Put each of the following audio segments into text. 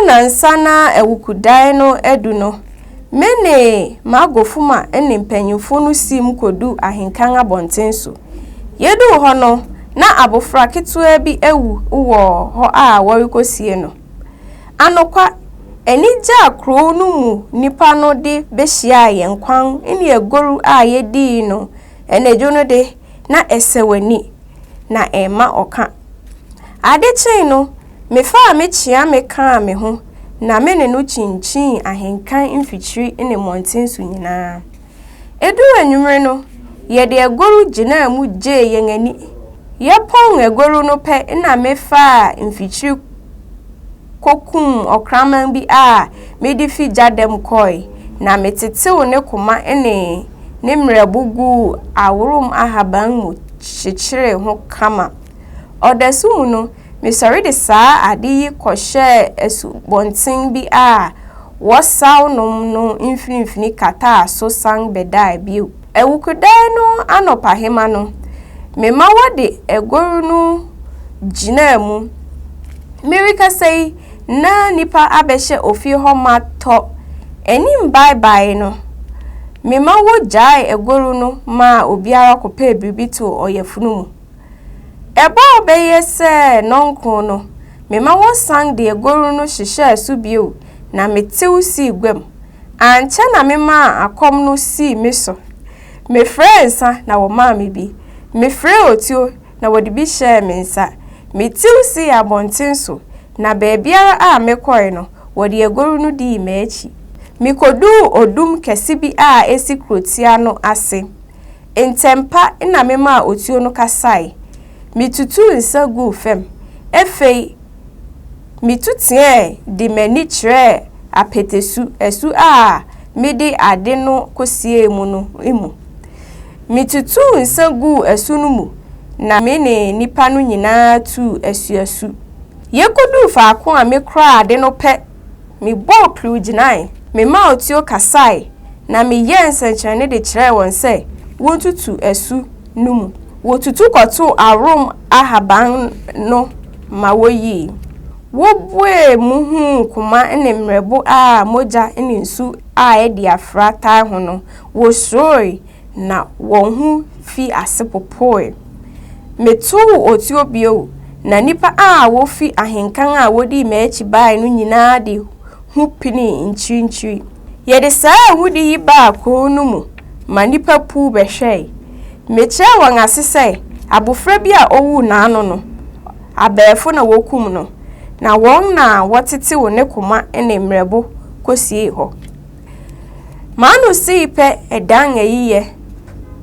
nnansa na Awukudae no adu no, me ne m'agofuma ne mpanyimfo no siim koduu Ahenkan abɔnten so. Yeduu hɔ no, na abofra ketewa bi awu wɔ hɔ a wɔrekosie no. Anokwa, anigye a kurow no mu nnipa no de behyiaa yɛn kwan ne agoru a yedii no anadwo no de, na ɛsɛ w'ani, na ɛmma ɔka. Ade kyee no, mefaa me kyeame kaa me ho na me ne no kyinkyinii ahenkan mfikyiri ne mmɔnten so nyinaa. Eduu anwummere no, yɛde agoru gyinaa mu gyee yɛn ani. Yɛpɔn agoru no pɛ na mefaa mfikyiri kokum ɔkraman bi a mede fi gyadam kɔe, na metetew ne koma ne ne mmerɛbo guu aworom ahaban mu kyekyeree ho kama. Ɔdasu mu no, mesɔre de saa ade yi kɔhyɛɛ asubɔnten bi a wɔsaw nom no mfinimfini kataa so san bɛdae bio. Awukudae no anɔpahema no, mema wɔde agoru no gyinaa mu. Merekasa yi, na nnipa abɛhyɛ ofie hɔ ma tɔ. Anim baebae no, mema wogyaee agoru no maa obiara kɔpɛɛ biribi too ɔyafunu mu. Ɛbɔɔ bɛyɛ sɛ nnɔnkron no, mema wɔsan de agoru no hyehyɛɛ so bio na metew sii guam. Ankyɛ na memaa akɔm no sii me so. Mefrɛɛ nsa na wɔmaa me bi. Mefrɛɛ otuo na wɔde bi hyɛɛ me nsa. Mitew sii abɔnten so, na baabiara a mekɔe no, wɔde agoru no dii m'akyi. Mikoduu odum kɛse bi a esi kurotia no ase. Ntɛmpa na memaa otuo no kasae. Mitutuu nsa guu fam. Afei mitu teɛɛ de m'ani kyerɛɛ apetesu, asu a mede ade no kosiee mu no mu. Mitutuu nsa guu asu no mu na me ne nnipa no nyinaa tuu asuasu. Yekoduu faako a mekuraa ade no pɛ, mebɔɔ piriw gyinae. Memaa otuo kasae, na meyɛɛ nsɛnkyerɛnne de kyerɛɛ wɔn sɛ wontutu asu no mu. Wotutu kɔtoo arom ahaban no ma woyii. Wobuee mu huu koma ne mmerɛbo a mogya ne nsu a adi afra tae ho no, wosuroe na wɔn ho fii ase popoe. Metow otuo bio, na nnipa a wofi ahenkan a wodii m'akyi bae no nyinaa de hu penee nkyirinkyiri. Yɛde saa ahude yi baa kurow no mu ma nnipa puw bɛhwɛe. Mekyerɛɛ wɔn ase sɛ abofra bi a owuu n'ano no, abɛɛfo na wokum no, na wɔn na wɔtetew ne koma ne mmerɛbo kosiee hɔ. M'ano sii pɛ dan ayiyɛ.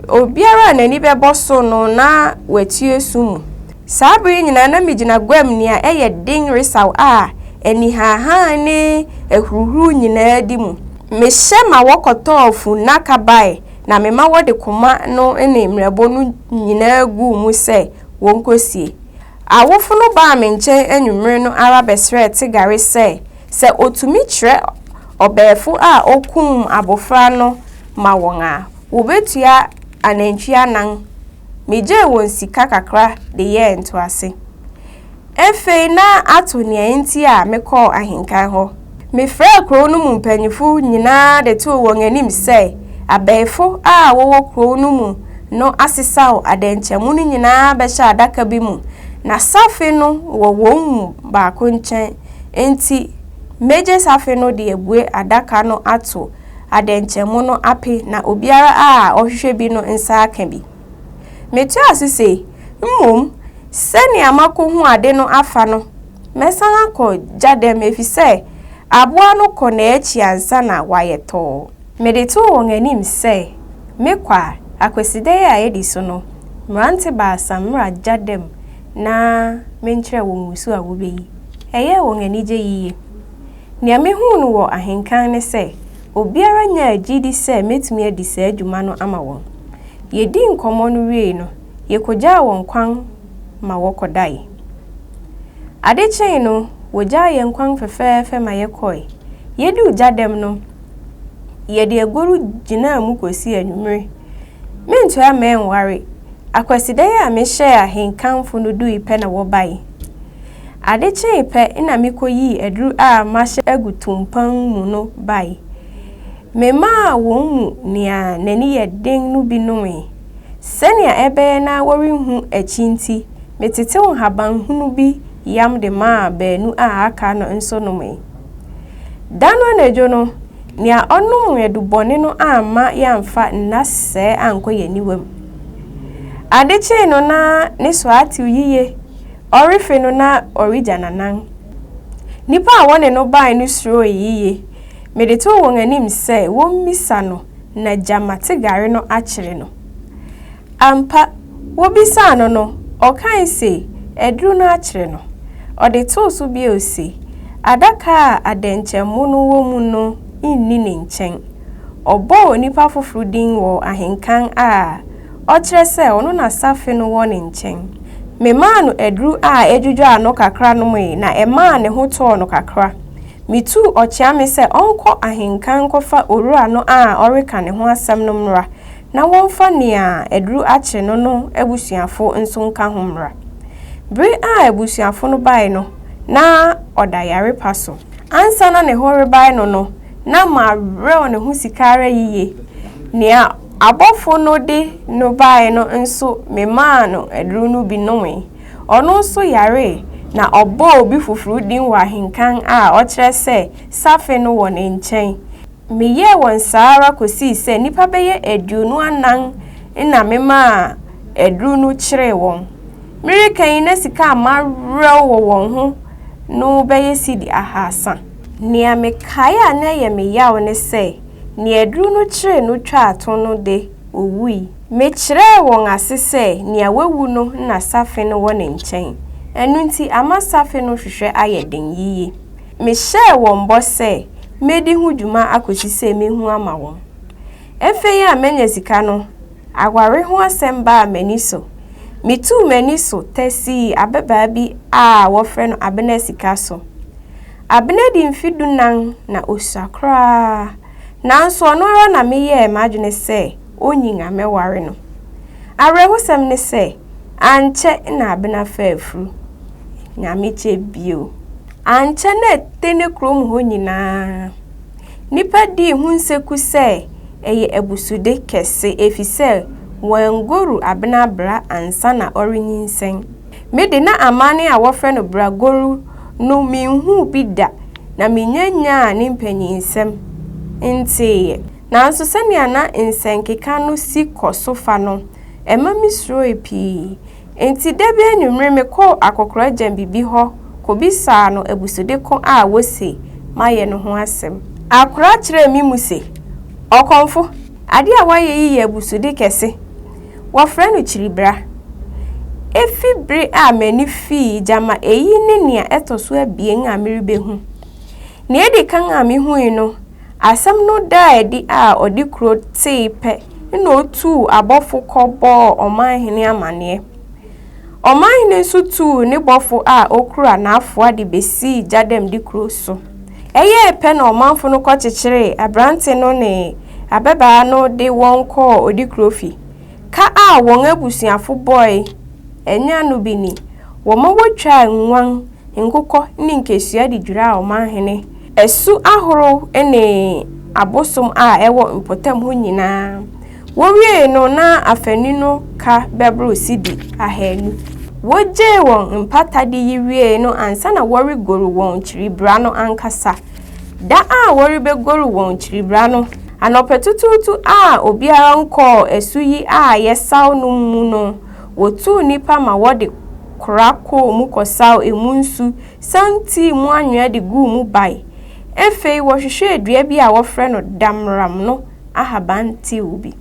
Obiara a n'ani bɛbɔ so no na watue su mu. Saa bere yi nyinaa na migyina guam nea ɛyɛ den resaw a anihanhan ne ahuruhuruw nyinaa di mu. Mehyɛ ma wɔkɔtɔɔ funnaka bae na mema wɔde koma no ne mmerɛbo no nyinaa guu mu sɛ wonkosie. Awofo no baa me nkyɛn anwummere no ara bɛsrɛɛ Tigare sɛ sɛ otumi kyerɛ ɔbɛɛfo a okum abofra no ma wɔn a, wobetua anantwi anan. Migyee wɔn sika kakra de yɛɛ ntoase. Afei na ato nea enti a mekɔɔ ahenkan hɔ. Mefrɛɛ kurow no mu mpanyimfo nyinaa de too wɔn anim sɛ abaifo a wɔwɔ kurow no mu no asesaw adɛnkyɛmmo no nyinaa bɛhyɛ adaka bi mu, na safe no wɔ wɔn mu baako nkyɛn, enti megye safe no de abue adaka no ato adɛnkyɛmmo no ape na obiara a ɔhwehwɛ bi no nsa aka bi. Metoaa so se, Mmom, sɛnea makohu ade no afa no, mɛsan akɔ gyadam efisɛ aboa no kɔ n'akyi ansa na wayɛ tɔɔ. Mede too wɔn anim sɛ, mekɔ a, Akwasida yi a edi so no, mmerante baasa mmra gyadam na menkyerɛ wɔn mmusu a wobeyi. Ɛyɛɛ wɔn anigye yiye. Nea mihuu no wɔ ahenkan ne sɛ, obiara nyaa gyidi sɛ metumi adi saa dwuma no ama wɔn. Yedii nkɔmmɔ no wiei no, yekogyaa wɔn kwan ma wɔkɔdae. Ade kyee no, wogyaa yɛn kwan fɛfɛɛfɛ ma yɛkɔe. Yeduu gyadam no, yɛde agoru gyinaa mu kosii anwummere. Mentoa mɛnware. Akwasida yi a mehyɛɛ ahenkamfo no dui pɛ na wɔbae. Ade kyee pɛ na mikoyii aduru a mahyɛ agu tumpan mu no bae. Memaa wɔn mu nea n'ani yɛ den no bi nomee. Sɛnea ɛbɛyɛ na wɔrenhu akyi nti, metetew nhaban hunu bi yam de maa baanu a aka no nso nomee. Da no anadwo no, nea ɔnom adubɔne no amma yɛamfa nna sɛɛ ankɔ yɛn aniwam. Ade kyee no na ne so atew yiye, ɔrefe no na ɔregya n'anan. Nnipa a wɔne no bae no suroe yiye. Mede too wɔn anim sɛ wommisa no na gyama tegare no akyere no. Ampa, wobisaa no no, ɔkae se aduru no akyere no. Ɔde too so bio se, adaka a adɛnkyɛmmo no wɔ mu no nni ne nkyɛn. Ɔbɔɔ onipa foforo din wɔ ahenkan a ɔkyerɛ sɛ ɔno na safe no wɔ ne nkyɛn. Memaa no aduru a edwudwo ano kakra nomee na ɛmaa ne ho tɔɔ no kakra. Mituu ɔkyeame sɛ ɔnkɔ ahenkan nkɔfa owura no a ɔreka ne ho asɛm no mmra na wɔmfa nea aduru akyere no no abusuafo nso nka ho mmra. Bere a abusuafo no bae no, na ɔda yare pa so. Ansa na ne ho rebae no no, na mawerɛw ne ho sika ara yiye. Nea abɔfo no de no bae no nso memaa no aduru no bi nomee. Ɔno nso yaree, na ɔbɔɔ obi foforo din wɔ ahenkan a ɔkyerɛ sɛ safe no wɔ ne nkyɛn. Meyɛɛ wɔn saa ara kosii sɛ nnipa bɛyɛ 24 na memaa aduru no kyeree wɔn. Mereka yi na sika a mawerɛw wɔ wɔn ho no bɛyɛ sidi 300. Nea mekae a na ɛyɛ me yaw ne sɛ, nea aduru no kyeree no twaa to no de, owui. Mekyerɛɛ wɔn ase sɛ nea wawu no na safe no wɔ ne nkyɛn, ɛno nti ama safe no hwehwɛ ayɛ den yiye. Mehyɛɛ wɔn bɔ sɛ medi ho dwuma akosi sɛ mehu ama wɔn. Afei a manya sika no, aware ho asɛm baa m'ani so. Mituu m'ani so tɛ sii ababaa bi a wɔfrɛ no Abena sika so. Abena di mfe dunan na osua koraa, nanso ɔno ara na meyɛɛ m'adwene sɛ onyin a mɛware no. Awerɛhosɛm ne sɛ, ankyɛ na Abena faa afuru. Nyame kyɛ bio. Ankyɛ na ɛte ne kurom hɔ nyinaa. Nnipa dii ho nseku sɛ ɛyɛ abusude kɛse efisɛ wɔangoru Abena bra ansa na ɔrenyinsɛn. Me de, na amanne a wɔfrɛ no bragoru no minhuu bi da na minnya nyaa ne mpanyinsɛm nteeɛ. Nanso sɛnea na nsɛnkeka no si kɔ so fa no, ɛma misuroe pii. Enti da bi anwummere mekɔɔ akɔkora gyambibi hɔ kobisaa no abusude ko a wose mayɛ no ho asɛm. Akora kyerɛɛ me mu se, Ɔkɔmfo, ade a woayɛ yi yɛ abusude kɛse. Wɔfrɛ no kyiribra. Efi bere a m'ani fii gyama eyi ne nea ɛtɔ so abien a merebehu. Nea edi kan a mihui no, Asɛm no daa adi a ɔde kuro tee pɛ na otuu abɔfo kɔbɔɔ ɔmanhene amanneɛ. Ɔmanhene nso tuu ne bɔfo a okura n'afoa de besii Gyadamdi kuro so. Ɛyɛɛ pɛ na ɔmanfo no kɔkyekyeree aberante no ne ababaa no de wɔn kɔɔ odikuro fi. Ka a wɔn abusuafo bɔe ɛnyɛ ano bi ni, wɔma wotwaa nguan, nkokɔ ne nkesua de dwiraa ɔmanhene. Asu ahorow ne abosom a ɛwɔ mpɔtam hɔ nyinaa. Wowiei no, na afanu no ka bɛboro sidi 200. Wogyee wɔn mpatade yi wiei no ansa na wɔregoru wɔn kyiribra no ankasa. Da a wɔrebegoru wɔn kyiribra no, anɔpatutuutu a obiara nkɔɔ asu yi a yɛsaw no mu no, wotuu nnipa ma wɔde kora kɔɔ mu kɔsaw emu nsu san tii mu anwea de guu mu bae. Afei wɔhwehwɛɛ dua bi a wɔfrɛ no damram no ahaban tew bi.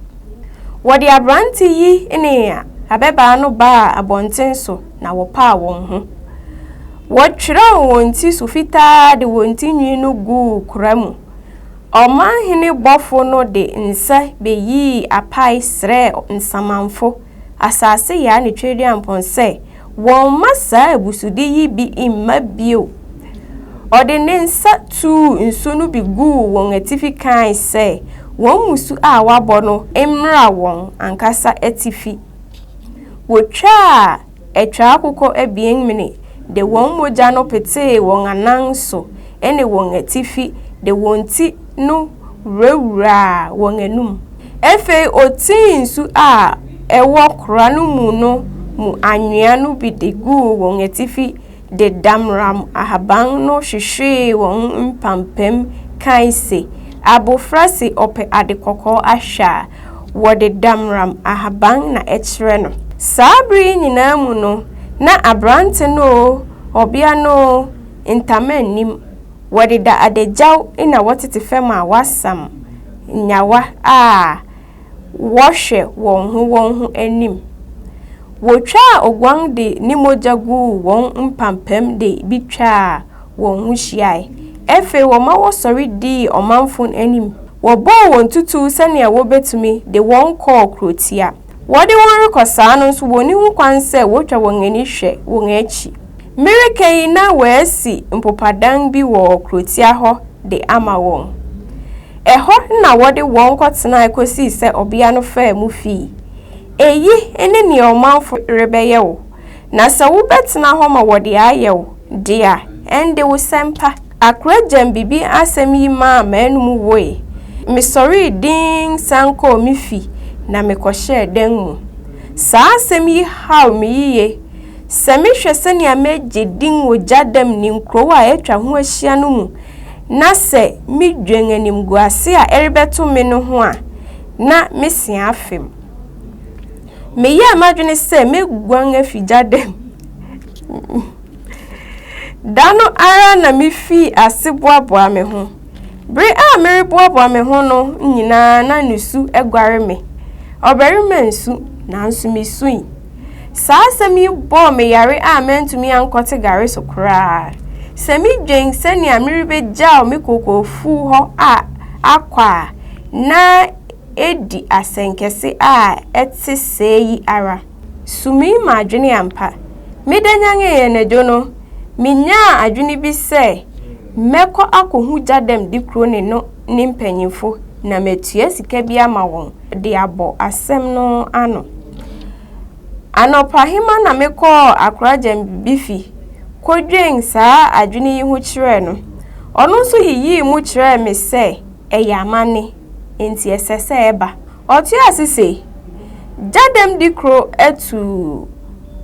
Wɔde aberante yi ne ababaa no baa abɔnten so na wɔpaa wɔn ho. Wɔtwerɛw wɔn ti so fitaa de wɔn ti nwi no guu kora mu. Ɔmanhene bɔfo no de nsa beyii apae srɛɛ nsamanfo, asase yaa ne Tweaduampɔn sɛ Wɔmma saa abusude yi bi mma bio. Ɔde ne nsa tuu nsu no bi guu wɔn atifi kae sɛ wɔn mmusu a wɔabɔ no mmra wɔn ankasa atifi. Wotwaa atwaakokɔ abien mene de wɔn mogya no petee wɔn anan so ne wɔn atifi de wɔn ti no wurawuraa wɔn anom. Afei otii nsu a ɛwɔ kora no mu no mu anwea no bi de guu wɔn atifi de damram ahaban no hwehwee wɔn mpampam kae se, Abofra se ɔpɛ ade kɔkɔɔ ahwɛ a, wɔde damram ahaban na ɛkyerɛ no. Saa bere yi nyinaa mu no, na aberante no oo, ɔbea no oo, ntama nnim. Wɔdeda adagyaw na wɔtete fam a wɔasam nnyawa a wɔhwɛ wɔn ho wɔn ho anim. Wotwaa oguan de ne mogya guu wɔn mpampam de bi twaa wɔn ho hyiae. Afei wɔma wɔsɔre dii ɔmanfo no anim. Wɔbɔɔ wɔn tutuw sɛnea wobetumi de wɔn kɔɔ kurotia. Wɔde wɔn rekɔ saa no nso wonni ho kwan sɛ wotwa wɔn ani hwɛ wɔn akyi. Mereka yi na wɔasi mpopadan bi wɔ kurotia hɔ de ama wɔn. Ɛhɔ na wɔde wɔn kɔtenae kosii sɛ ɔbea no faa mu fii. Eyi ne nea ɔmanfo rebɛyɛ wo, na sɛ wobɛtena hɔ ma wɔde ayɛ wo de a, ɛnde wo sɛmpa. Akora Gyambibi asɛm yi maa m'anom woe. Mesɔree dinn san kɔɔ me fi na mekɔhyɛɛ dan mu. Saa asɛm yi haw me yiye. Sɛ mehwɛ sɛnea magye din wɔ Gyadam ne nkurow a atwa ho ahyia no mu na sɛ midwen animguase a ɛrebɛto me no ho a, na me se afem. Meyɛɛ m'adwene sɛ meguan afi Gyadam. Da no ara na mifii ase boaboaa me ho. Bere a mereboaboa me ho no nyinaa na nusu aguare me. Ɔbarima nsu, nanso misui. Saa asɛm yi bɔɔ me yare a mantumi ankɔte gare so koraa. Sɛ midwen sɛnea merebegyaw me kokoafuw hɔ a akɔ a, na edi asɛnkɛse a ɛte sɛɛ yi ara. Sumii m'adwene ampa. Meda nyanee anadwo no, minyaa adwene bi sɛ mɛkɔ akohu Gyadam Dikrone no ne mpanyimfo na matua sika bi ama wɔn de abɔ asɛm no ano. Anɔpahema na mekɔɔ Akora Gyambibi fi kodwen saa adwene yi ho kyerɛɛ no. Ɔno nso yiyii mu kyerɛɛ me sɛ ɛyɛ amanne, enti ɛsɛ sɛ ɛba. Ɔtoaa so se, Gyadam di koro atu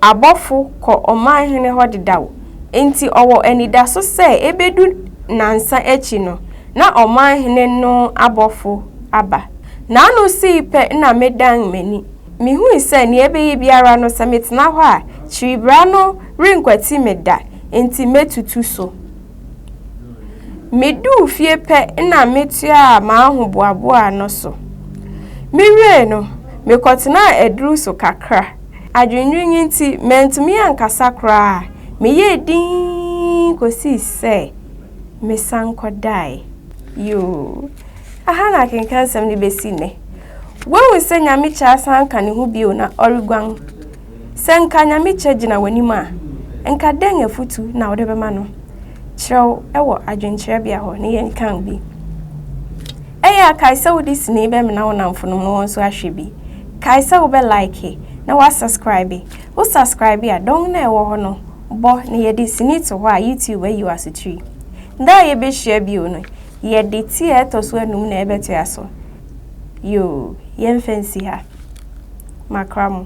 abɔfo kɔ ɔmanhene hɔ dedaw, enti ɔwɔ anidaso sɛ ebedu nnansa akyi no, na ɔmanhene no abɔfo aba. N'ano sii pɛ na medan m'ani. Mihui sɛ nea ɛbɛyɛ biara no, sɛ metena hɔ a, kyiribra no renkwati me da, enti metutu so. Miduu fie pɛ na metoaa m'ahoboaboa no so. Miwiei no, mekɔtenaa aduru so kakra. Adwennwen nti, mantumi ankasa koraa. Meyɛɛ dinn kosii sɛ mesan kɔdae. Yoo, aha na akenkansɛm no besi nnɛ. Woahu sɛ Nyamekyɛ asan ka ne ho bio na ɔreguan? Sɛ nka Nyamekyɛ gyina w'anim a, nka dɛn afotu na wode bɛma no? Kyerɛw wɔ adwenkyerɛbea hɔ na yɛnkan bi. Ɛyɛ a kae sɛ wode sini bɛmena wo nnamfonom na wɔn nso ahwɛ bi. Kae sɛ wobɛ like na woasaskraibe. Wo saskraibe a, dɔn no a ɛwɔ hɔ no, bɔ na yɛde sini to hɔ a YouTube ayi wo asotiri. Da a yɛbɛhyia bio no, yɛde ti a ɛtɔ so anum na ɛbɛtoa so. Yoo, yɛmfa nsi ha. Makra mo.